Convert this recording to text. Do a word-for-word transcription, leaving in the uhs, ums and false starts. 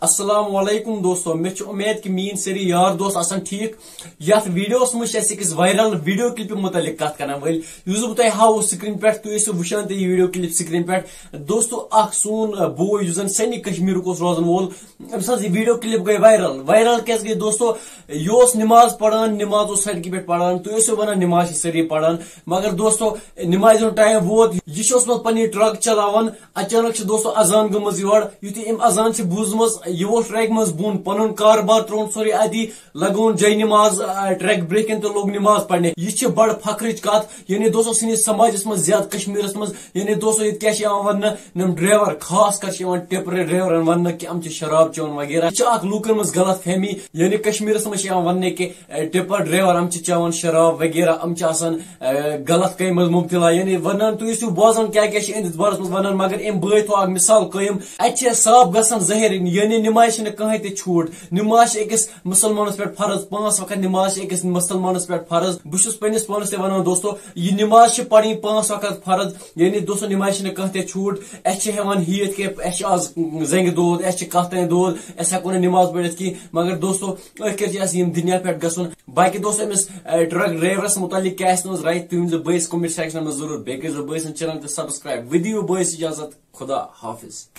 السلام علیکم دوستو، مےٚ چھِ اُمید کہِ میٲنۍ سٲری یار دوست آسن ٹھیٖک۔ یتھ ویڈیوس منٛز چھِ أسۍ أکِس وائرل ویڈیو کلپہِ متعلق کتھ کرن وٲلۍ، یُس بہٕ تۄہہِ ہاوو سکرین پٮ۪ٹھ، تُہۍ ٲسِو وٕچھان تہِ یہِ ویڈیو کلپ سکرین پٮ۪ٹھ۔ دوستو، اکھ سون بوے یُس زن سنہِ کشمیرُک اوس روزن وول، أمۍ سٕنٛز یہِ ویڈیو کلپ گٔے وائرل۔ وائرل کیازِ گٔے دوستو؟ یہِ اوس نماز پران، نماز اوس سڑکہِ پٮ۪ٹھ پران، تُہۍ ٲسِو ونان نماز چھِ سٲری پران، مگر دوستو، نمازِ ہُنٛد ٹائم ووت، یہِ چھُ اوسمُت پنٕنۍ ٹرک چلاوان، اچانک چھِ دوستو اذان گٔمٕژ یورٕ، یُتھُے أمۍ اذان چھِ بوٗزمٕژ، یہِ ووٚتھ ٹرکہِ منٛز بۄن، پنُن کاربار ترٛووُن سورُے اتی، لگووُن جاے نماز، آ، ٹرک برٛیکن تہٕ لوٚگ نماز پرنہِ۔ یہِ چھِ بڑٕ فخرٕچ کتھ، یعنی دوستو سٲنِس سماجس منٛز زیادٕ کشمیرس منٛز، یعنی دوستو ییٚتہِ کیٛاہ چھِ یِوان وننہٕ، یِم ڈرائیور خاص کر چھِ یِوان ٹپر ڈرائیورن وننہٕ کہِ یِم چھِ شراب چٮ۪وان وغیرہ۔ یہِ چھِ اکھ لوٗکن منٛز غلط فہمی، یعنی کشمیرس منٛز چھِ یِوان وننہٕ کہِ، اے، ٹپر ڈرائیور یِم چھِ چٮ۪وان شراب وغیرہ، یِم چھِ آسان، اے، غلط کامہِ منٛز مبتلا۔ یعنی ونان تُہۍ ٲسِو بوزان کیٛاہ کیٛاہ چھِ یِہنٛدِس بارس منٛز ونان، مگر أمۍ بٲے تھوٚو اکھ مثال قٲیِم۔ اتہِ چھِ صاف گژھان ظٲہر، یعنی نمازِ چھِنہٕ کٕہٕنۍ تہِ چھوٗٹ۔ نماز چھِ أکِس مسلمانس پٮ۪ٹھ فرض، پانٛژھ وقت نماز چھِ أکِس مسلمانس پٮ۪ٹھ فرض۔ بہٕ چھُس پننِس پانس تہِ ونان دوستو، یہِ نماز چھِ پرٕنۍ پانٛژھ وقت فرض، یعنی دوستو نماز چھِنہٕ کانٛہہ تہِ چھوٗٹ۔ اَسہِ چھِ ہٮ۪وان ہیٚتھ کہِ اَسہِ چھِ آز زنٛگہِ دود، اَسہِ چھِ کتھ تانۍ دود، أسۍ ہٮ۪کو نہٕ نماز پٔرِتھ کینٛہہ، مگر دوستو ٲخر چھِ اَسہِ ییٚمہِ دُنیا پٮ۪ٹھ گژھُن۔ باقی دوستو أمِس، اے، ٹرک ڈرائیورس متعلق کیٛاہ آسہِ تُہٕنٛز راے، تُہۍ ؤنۍزیو بٲیِس comment section منٛز ضروٗر، بیٚیہِ کٔرۍزیو بٲیِس سٕنٛز channel تہِ subscribe۔ وۄنۍ دِیِو بٲیِس اجازت، خدا حافظ۔